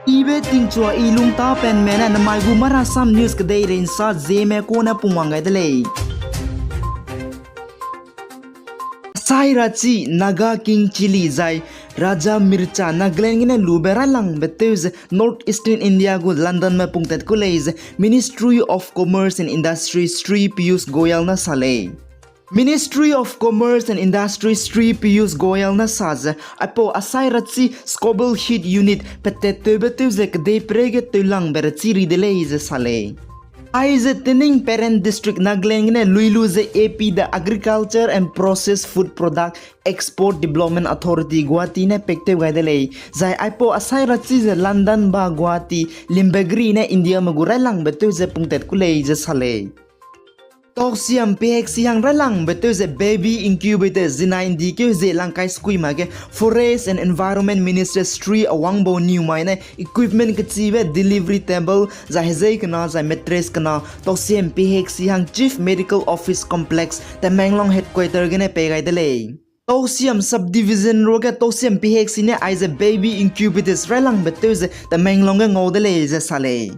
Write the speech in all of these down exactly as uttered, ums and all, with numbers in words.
Ibe tingchua i lungtapenme ne namai gu Marasam News kedeirei nsa Zeme kune pungwang gai de lei. Sairachi Naga King Chilli zai Raja Mircha Nagaland gene lube railangbe tew ze North Eastern India gu Londonme pungtat ku lei ze Ministry of Commerce and Industry Shri Piyush Goyal ne sa lei. Ministry of Commerce and Industry Shri Piyush Goyal ne sa ze, aipau Asairachi Scoville Heat Unit petat tewbe tew ze kedeiperei ge tewlangbe rachi ri de lei ze sa lei. Aize Tening Peren District Nagaland gene lui lu ze A P de Agriculture and Processed Food Product Export Development Authority Guwahati ne pektew gai de lei, zai aipau Asairachi ze London ba Guwahati limbegri ne Indiame gu railangbe tew ze pungtat ku lei ze sa lei. Toksiam P H C hang railangbe tew ze baby incubator zinai ndikeu ze langkai skui mai ge Forest and Environment Minister Shri Awangbou Newmai ne equipment kechibe delivery table zai hezei kena zai mattress kena Toksiam P H C hang Chief Medical Office Complex Tamenglong Headquarter gene pei gai de lei. Toksiam Subdivision ruage Toksiam P H C ne aize baby incubators railangbe tew ze Tamenglong ge ngau de lei ze sa lei.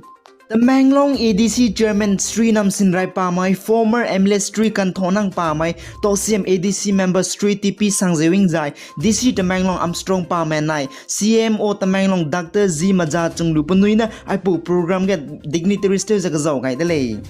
Tamenglong A D C Chairman Shri Namsinrai Pamai, former M L A Shri Kanthanang Pamai, Toksiam A D C member Shri T P Sangzewing zai D C Tamenglong Armstrong Pamai nai C M O Tamenglong Doctor G Maja Chunglu penui ne aipau program ge dignitaries tew ze kezau gai de lei.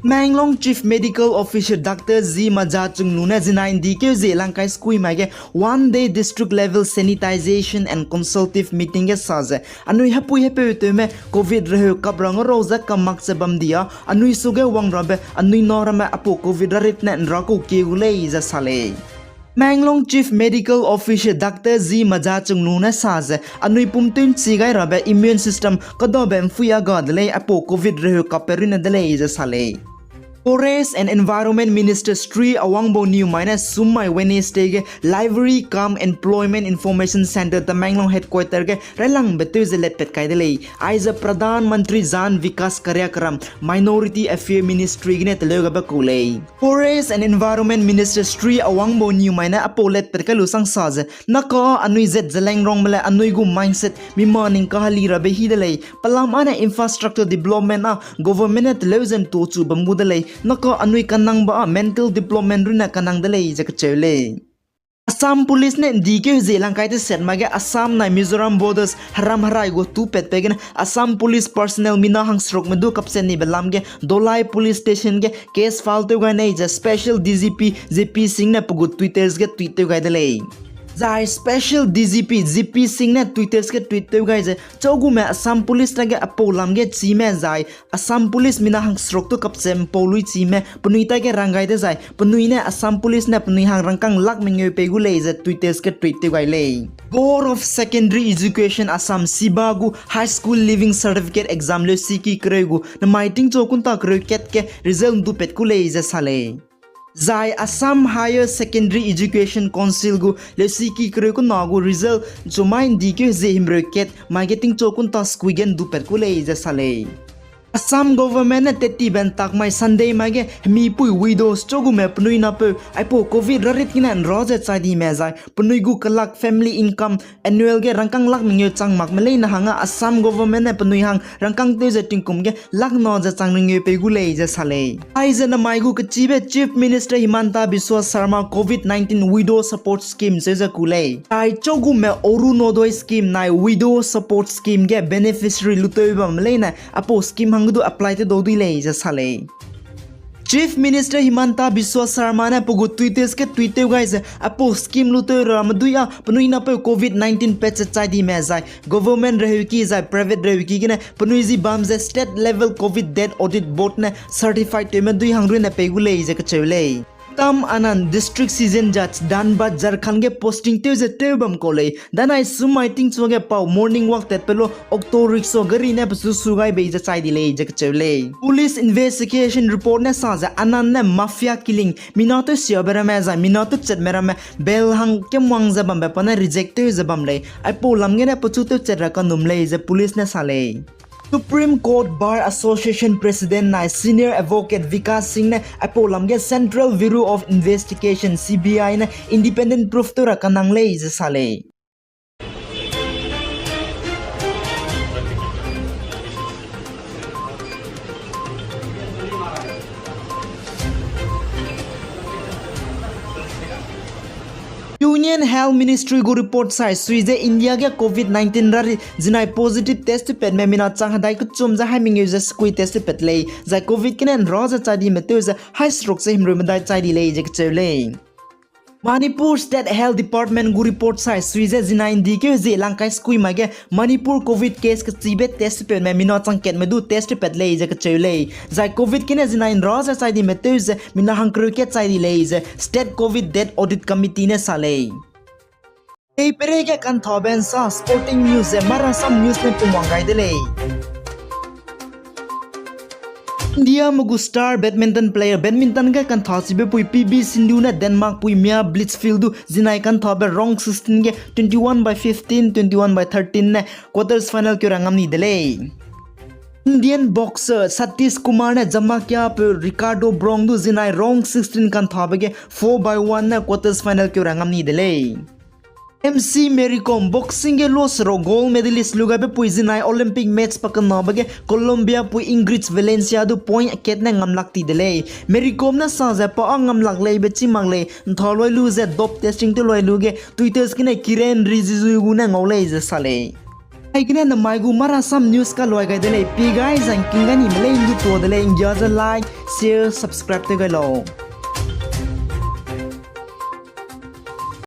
Tamenglong Chief Medical Officer Doctor G Maja Chunglu ne zinai ndikeu ze langkai skui mai ge one day district level sanitization and consultative meeting ge sa ze, anui hepui hepeu tewme Covid reheu kap ra ngarau ze kamak ze bam dia, anui suge wang rabe, anui na ramme aipau Covid rarit ne nra kau kie gu lei ze sa lei. Tamenglong Chief Medical Officer Doctor G Maja Chunglu ne sa ze, anui pum tew nchi gai rabe immune system kadabe mfui a ga de lei, aipau Covid reheu kappe runne de lei ze sa lei. Forest and Environment Minister Shri Awangbou Newmai ne summai Wednesday ge Library cum Employment Information Centre Tamenglong Headquarter ge railangbe tew ze letpat kai de lei. Aize Pradhan Mantri Jan Vikas Karyakram Minority Affair Ministry gene teleu gabe kau lei. Forest and Environment Minister Shri Awangbou Newmai ne aipau letpat kai lu sang sa ze, naka anui zet ze lengrongme le anui gu mindset mima ning kahali rabe hi de lei. Pelam ane infrastructure development a government ne teleu ze ntuachu bam gu de lei. Naka anui kanangbe a mental development runne kanang de lei ze kacheu lei. Assam Police ne ndikeu ze langkai teset mai ge Assam nai Mizoram borders heram herai gu tupatbe gene Assam Police personnel mina hangserukme du kapchat nibe lam ge Dolai Police Station ge case file tew gai nei ze Special D G P G P Singh ne pe gu Twitter ge tweet tew gai de lei. Zai Special D G P G P Singh ne Twitter ge tweet tew gai ze, chaugume Assam Police dage aipau lam ge chime zai Assam Police mina hangseruk tu kapchat mpau lui chime penui taige rang gai dezai, penui ne Assam Police ne penui hang rangkâng lak mengeu pei gu lei ze Twitter ge tweet tew gai lei. Board of Secondary Education Assam, SEBA gu High School Leaving Certificate Exam leusiki kereu gu namai tingchu kunta kereu kat ge result ndupat ku lei ze sa lei. Zai Assam Higher Secondary Education Council gu leusiki kereu kena gu result chumai ndikeu ze himreu kat mai ge tingchu kunta skui ge ndupat ku lei ze sa lei. Assam government ne tettibe ntak mai Sunday mai ge hemipui widows chaugume penui napeu aipau Covid rarit gene nra ze chai dime zai penui gu kelak family income annual ge rangkâng lak mengeu chang makme leine hangge Assam government ne penui hang rangkâng tew ze tingkum ge lak na ze chang mengeu pei gu lei ze sa lei. Aize namai gu kechibe Chief Minister Himanta Biswa Sarma Covid nineteen Widow Support Scheme seu ze ku lei. Ai chaugume Orunodoi Scheme nai Widow Support Scheme ge beneficiary lutew bamme leine aipau scheme hangge du apply tew dau dui lei ze sa lei. Chief Minister Himanta Biswa Sarma ne pe gu Twitter ge tweet tew gai ze, aipau scheme lutew ramme dui a penui napeu Covid nineteen patchet chai dime zai government reheuki zai private reheuki gene penui zi bam ze state level Covid death audit board ne certified tewme dui hang runne pei gu lei ze kacheu lei. Tam Anand, District Session Judge, Dhanbad, Jharkhand ge posting tew ze tew bam kau lei. Danai sumai tingchu ge pau morning walk tatpe lu auto rickshaw gari ne pesu su gai bei ze chai di lei ze kacheu lei. Police investigation report ne sa ze Anand ne mafia killing, mina tew siabe ramme zai mina tew chetme ramme bail hang kemwang ze bambe pa ne reject tew ze bam lei. Aipau lam gene pechu tew chet ra kanum lei ze police ne sa lei. Supreme Court Bar Association President nai Senior Advocate Vikas Singh ne aipau lam ge Central Bureau of Investigation, C B I ne independent proof tew ra kanang lei ze sa lei. Indian Health Ministry gu report sai sui ze India ge covid nineteen rari zinai positive test tewpatme mina chang hedai kechum ze haimengeu ze sekui test tewpat lei, zai covid gene nra ze chai dime tew ze hai seruk ze himreu medai chai di lei ze kacheu lei. Manipur State Health Department gu report sai sui ze zinai ndikeu zie langkai sekui mai ge Manipur covid case kechibe test tewpatme mina chang katme du test tewpat lei ze kacheu lei, zai covid gene zinai nra ze chai dime tew ze mina hangkereu kat chai di lei ze State Covid Death Audit Committee ne sa lei. Tei peireige kanthabe nsa sporting news ze marasam news ne pungwang gai de lei. Indiame gu star badminton player, badminton ge kantha chibe pui P V Sindhu ne Denmark pui Mia Blichfeldt du zinai kanthabe round sixteen ge twenty-one by fifteen, twenty-one by thirteen ne quarters final keu ra ngam ni de lei. Indian boxer Satish Kumar ne Jamaica peu Ricardo Brown du zinai round sixteen kanthabe ge four by one ne quarters final keu ra ngam ni de lei. M C Mary Kom boxing ge lo sero gold medalist lu gaibe pui zinai Olympic match pakenabe ge Colombia pui Ingrid Valencia du point akat ne ngamlak ti de lei. Mary Kom ne sa ze pa â ngamlak leibe chi mak lei, ntha loi lu ze dope testing tew loi lu ge Twitter gene Kiren Rijiju gu ne ngau lei ze sa lei. Aigene namai gu marasam news kaloi gai de lei, pi gai zangking gai nime lei ndu tuâ de lei, nggia ze like, share, subscribe tew gai lau.